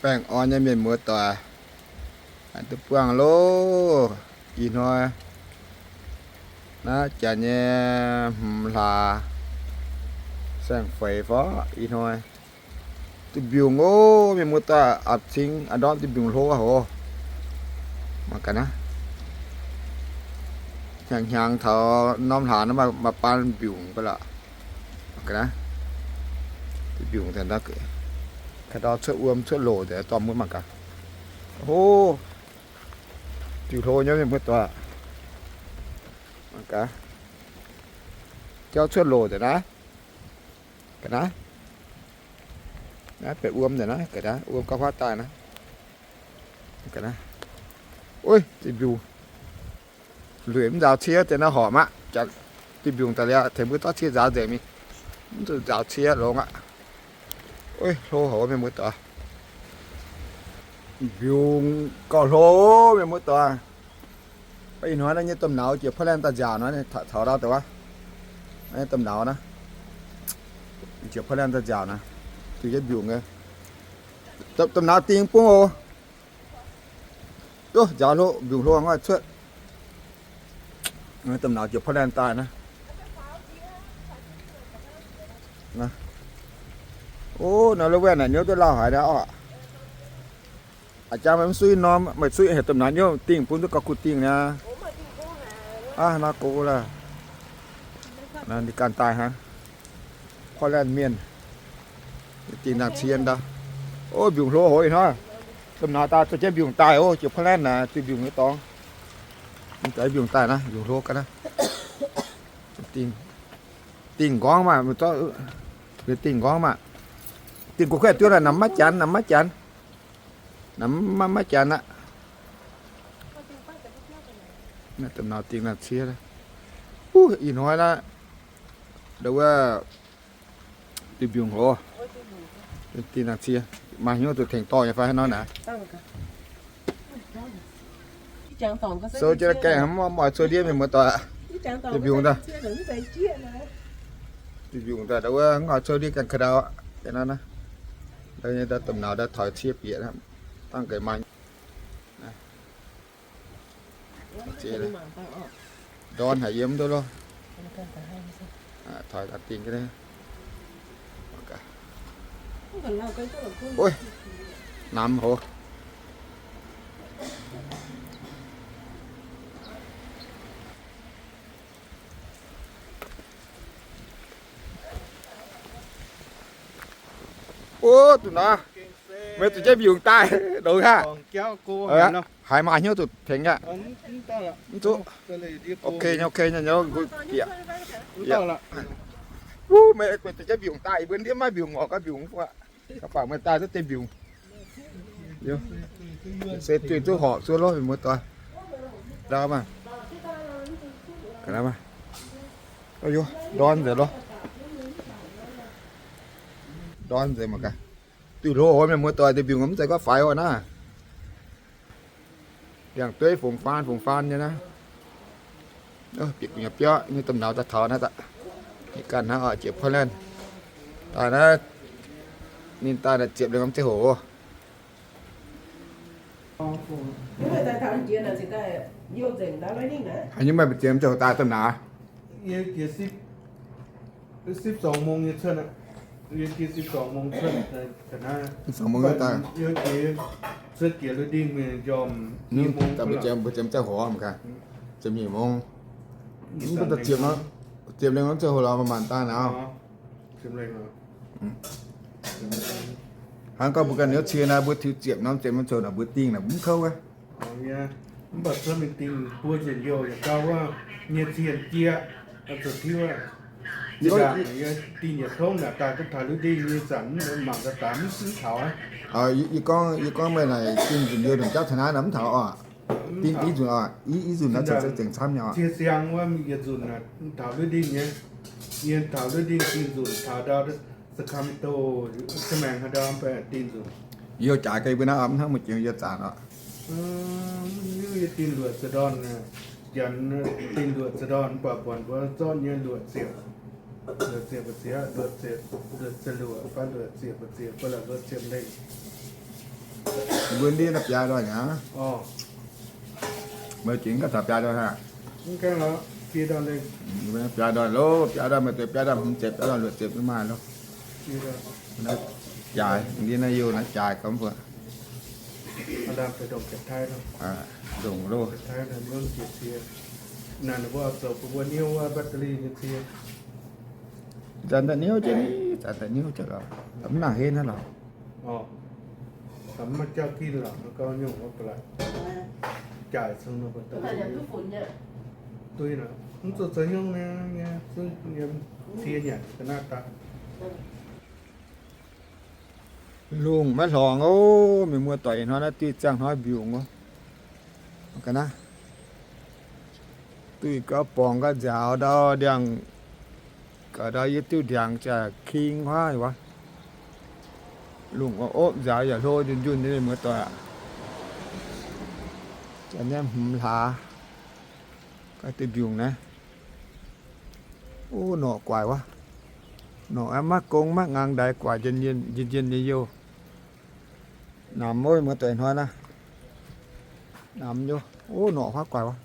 Baengh orn nyei mienh muoz doic, duqv buangh loh. Ih hnoi naaiv janx nyei hmz hlaax saeng-feix fai ih hnoi duqv mbiungc oc, mienh muoz doic, apc cingx a'ndorm duqv mbiungc hlo aqv oc. Mangc gaax naaiv, hnyangx-hnyangx taux norm hlaax naaiv maaih baan mbiungc baac lorqc. Mangc gaax naaiv, duqv mbiungc daaih, ka'ndau cuotv wuom cuotv loc deix dorh mbuo mangc gaax. Ov, mbiungc hlo nyei mienh muoz doic, mangc gaax, jauv cuotv loc deix naaiv. Ga'naaiv, naaiv benx wuom deix naaiv, ga'naaiv wuom gauh huaav daaih naaiv. Ga'naaiv, ov, duqv mbiungc, lueic mv nzaaux cie deix naaiv horpc maqv. Janx duqv mbiungc daaih liuz tengx mbuo zorqv cie nzaaux nzengc mingh, mv zuqc nzaaux cie longx aqv. Ov, hlo haic mienh muoz doic, mbiungc gauh hlo mienh muoz doic. Ih hnoi naaiv nyei domh nauz jiex Portland daaih nziaauc nor, taux ndau deix wuov, domh nauz naaiv, jiex Portland daaih nziaauc naaiv, duqv yietv mbiungc nyei. Domh nauz dingh bung oc. Yov, nziaaux hlo, mbiungc hlo ngoic cuotv. Domh nauz jiex Portland daaih naaiv. Ov, nor lov wuov naaic niouv duqv lauh haic naaiv oc. A'jang meih mv suiv norm, meih suiv heuc domh nauz niouv dingh bun duqv gauh kuh dingh niaa. Aav, nor go laaih. Ninh ganh daaih hnangv. Portland mienh, dingh nangh cien ndau. Ov, mbiungc hlo haic ih hnoi. Domh nauz daaih zoux jienv mbiungc daaih oc, jiex Portland naaic duqv mbiungc nyei dorngx. Mbiungc daaih naaiv, mbiungc hlo ga'naaiv. Dingh nqorngv maah, dingh nqorngv maah. Dingh gu'kuaaiv duqv naaic, namx maiv janx, namx maiv janx. Namx maiv, maiv janx aqv. Domh nauz dingh nangh cien. Ov, ih hnoi naaiv, ndau wuov, duqv mbiungc hlo, dingh nangh cien. Maaih hnyouv zuqc tengx dorh nyei fai haaix nor naaic? Sou jienv gaengh hnamv mv oix cou ndiev mienh muoz doic. Duqv mbiungc daaih, duqv mbiungc daaih ndau wuov mv oix cou ndiev gaengh ka'ndau. Ndau nyei domh nauz ndau taux cie bieqc hnangv, dangh ga'maanh. Ndorn haic yiem duqv loh. Taux dingh, namx hoc. Ov, duqv naaiv, meih zuqc jienv mbiungc daaih ndongc haav. Haiz maaih hnyouv zuqc tengx aqv. Mv zuqc. Ok, ok, bieqc. Wuov, meih zuqc jienv mbiungc daaih, mbuo ndiev maiv mbiungc, ngorc gaax mbiungc aqv. Gaax baac meih daaih duqv deix mbiungc. Se duqv horpc zuov loh, muoz-doic. Ndorn nzengc loh. Ndorn nzengc mangc gaax. Duqv hlo haic mienh muoz-doic, deix mbiungc mv zeiz gorngv faix oc naaiv. Liangx-dueiv fungx faan fungx faan nyei naaiv. Bieqc gu'nyuoz biauv nyei domh nauz daaih taux naaiv, ganh hnangv oc, jiex Portland daaih naaiv. Ninh daaih naaiv ziepc liuz norm ziangh hoc. Haaix nyungc meih mbu'ziex ziangh hoc daaih domh nauz? Sipv song mong nyei cuotv aqv. Sipv song mong cuotv daaih. Cuotv jiex lui-ndingh mingh njormh, mbu'ziex ziangh hoc, ziepc nyeic mong. Mv baac ziepc liuz norm ziangh hoc lorz maanc daaih nauz. Hnangv gorngv mbuo ganh niouv cie naaiv, mbuo tiux ziepc norm ziepc norm ziangh hoc naaic mbuo dingh naaic mv kouv aqv. Mv baac cuotv mingh dingh buo nzunc youh yaac gauh wuov, nyei cien jieqv, zuqc tiuv aqv. Zinh ndaangc dingh yietc tongv naaic daaih duqv taux lui-ndingh nyei zanc mv mangc gaax daaih mv taux aqv. Yie gorngv, yie gorngv meih naaic dingh nzunc youh ndongc jauv taux naaiv nor mv taux oc. Dingh i nzunc oc, i nzunc naaiv zuqc zengc camv nyei oc. Cie siang wuov yietc nzunc naaic taux lui-ndingh nyei. Yie taux lui-ndingh dingh nzunc taux ndau Sacramento, ca'maengx haaix ndau mv baac dingh nzunc. Youh jaaix ga'naaiv mbuo naaiv mv hnangv muoz-jiex yie zanc oc. Yie dingh luoqc za'ndorn, janx dingh luoqc za'ndorn mv baac buonc mbuo zorqv nyei luoqc ziepc, luoqc ziepc mbu'ziex, luoqc ziepc, luoqc ziepc luoqc fai luoqc ziepc mbu'ziex fai la'luoqc ziepc lengh. Mbuo ndiev naaiv biaa ndorn aqv. Meih jiex gaav taux biaa ndorn aqv. Biaa ndorn loh, biaa ndorn meih deix biaa ndorn hmz ziepc, biaa ndorn luoqc ziepc maaih loh. Jaaix, ndiev naaiv youh naaiv jaaix gomv mbuo. Ndongc loh. Zanc daaih niouv jienv, zanc daaih niouv jienv lorqc. Mv nangc henv naaiv lorqc. Lungh maiv hlorngx oc, mienh muoz-doic. Ih hnoi naaiv diuh ziangh hnoi mbiungc oc. Ga'naaiv duih gauh borngz gauh nziaaux ndau ndiangx, gauh ndau yie diuh ndiangx ziouc king huaav wuov. Lungh opv nziaaux yaac hlo njunh njunh nyei, mienh muoz-doic aac. Janx nyei hmz hlaax, ga'naaiv diuh mbiungc naaiv. Ov, norqc guaic wuov. Norqc aeqv, maiv gong maiv ngang, ndaix guaic njien-njien nyei youh. Namx wuov, mienh muoz-doic, hnoi naaiv. Namx nyei. Ov, norqc huaav guaic wuov.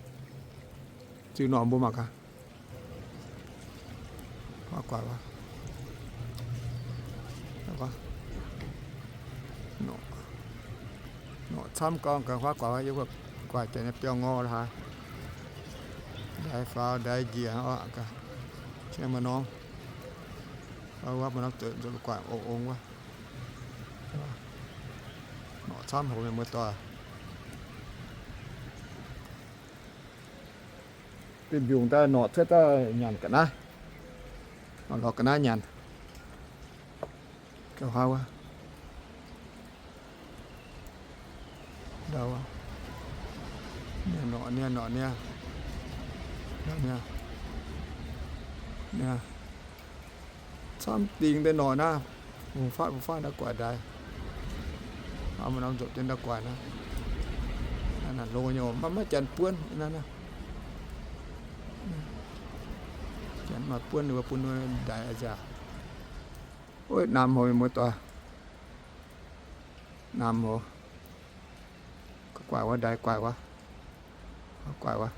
Ziux norqc mbuo mangc gaax. Huaav guaic wuov. Norqc camv gorngv gaax, huaav guaic wuov, yie guaic janx nyei biauv ngorc la'haaix. Ndaix faaux ndaix njiec oc gaax. Cien maaih norm. Wuov maaih norm zuqc guaic ong-ong wuov. Norqc camv haic, mienh muoz-doic. Diuh mbiungc daaih norqc cuotv daaih nyanc ga'naaiv. Lorz ga'naaiv nyanc. Gauh huaav wuov. Ndau wuov. Niaa norqc, niaa norqc, niaa. Niaa. Camv dingc deix norqc naaiv. Mbuo faatv, mbuo faatv ndau guaic ndaix. Aav, maaih norm nzopc jienv ndau guaic naaiv. Naaiv hlo nyei, maiv, maiv janx buonv naaiv. Janx maaih buonv ninh mbuo bun ndaix aqv. Ov, namx haic, mienh muoz-doic. Namx haic. Guaic wuov, ndaix guaic wuov. Guaic wuov.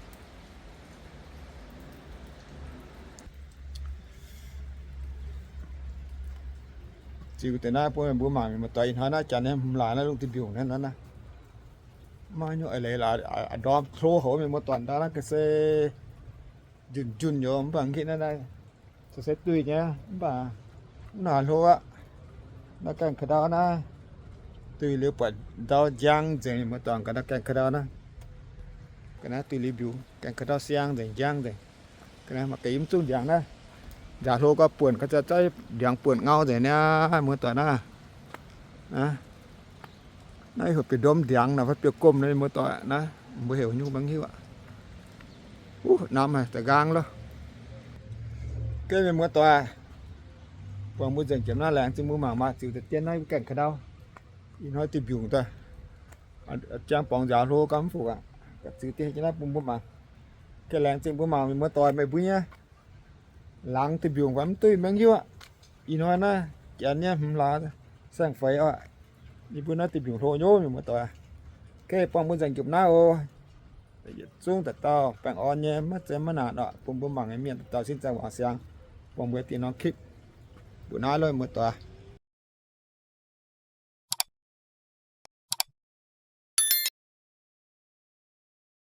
Ziux deix naaiv bun mbuo mangc, mienh muoz-doic. Ih hnoi naaiv janx nyei hmz hlaax naaiv, lungh diuh mbiungc naaiv, naaiv, naaiv. Maiv nyungc eix leiz laaix, ndorm hlo haic, mienh muoz-doic. Ndau naaiv ga'sie njunh njunh yoc, mv baac nqitv naaiv, naaiv se duih nyei, mv baac mv nangc hlo aqv. Naaiv gaengh ka'ndau naaiv, duih liuz buatc ndau njang nzengc, mienh muoz-doic. Ga'naaiv gaengh ka'ndau naaiv, ga'naaiv duih liuz mbiungc, gaengh ka'ndau siang nzengc, njang nzengc. Ga'naaiv maaih ga'yimv zungv ndiangx naaiv. Nziaaux hlo gauh buonc, gauh za'gengh ndiangx buonc ngau nzengc niaa, mienh muoz-doic naaiv. Naaiv heuc bieqc ndom ndiangx naaic fai bieqc gomh naaiv, mienh muoz-doic naaiv, mbuo heuc nyungc maiv hiuv aqv. Ov, namx haic, da'nqaang loh. Geh mienh muoz-doic, buangh mbuo nzengc jiex naaiv, laengz zingh mbuo mangc maah. Ziux deix dien naaiv gaengh ka'ndau. Ih hnoi diuh mbiungc daaih, jangx borngz nziaaux hlo gauh mv fuqv aqv. Ziux dien naaiv bun mbuo mangc. Geh laengz zingh mbuo mangc, mienh muoz-doic, meih mbuo nyei laangz diuh mbiungc fai mv duqv, maiv hiuv aqv. Ih hnoi naaiv janx nyei hmz hlaax saeng-feix oc. Yie mbuo naaiv diuh mbiungc hlo nyei, mienh muoz-doic. Geh buangh mbuo nzengc jiex naaiv oc. Yietc zungv dauh dauh baengh orn nyei, maiv zeiz maiv naanc oc. Bun mbuo mangc nyei mienh dauh dauh sin zaangc wangc siangx. Buangh mbuo dinh norm clip mbuo naaiv loh, mienh muoz-doic.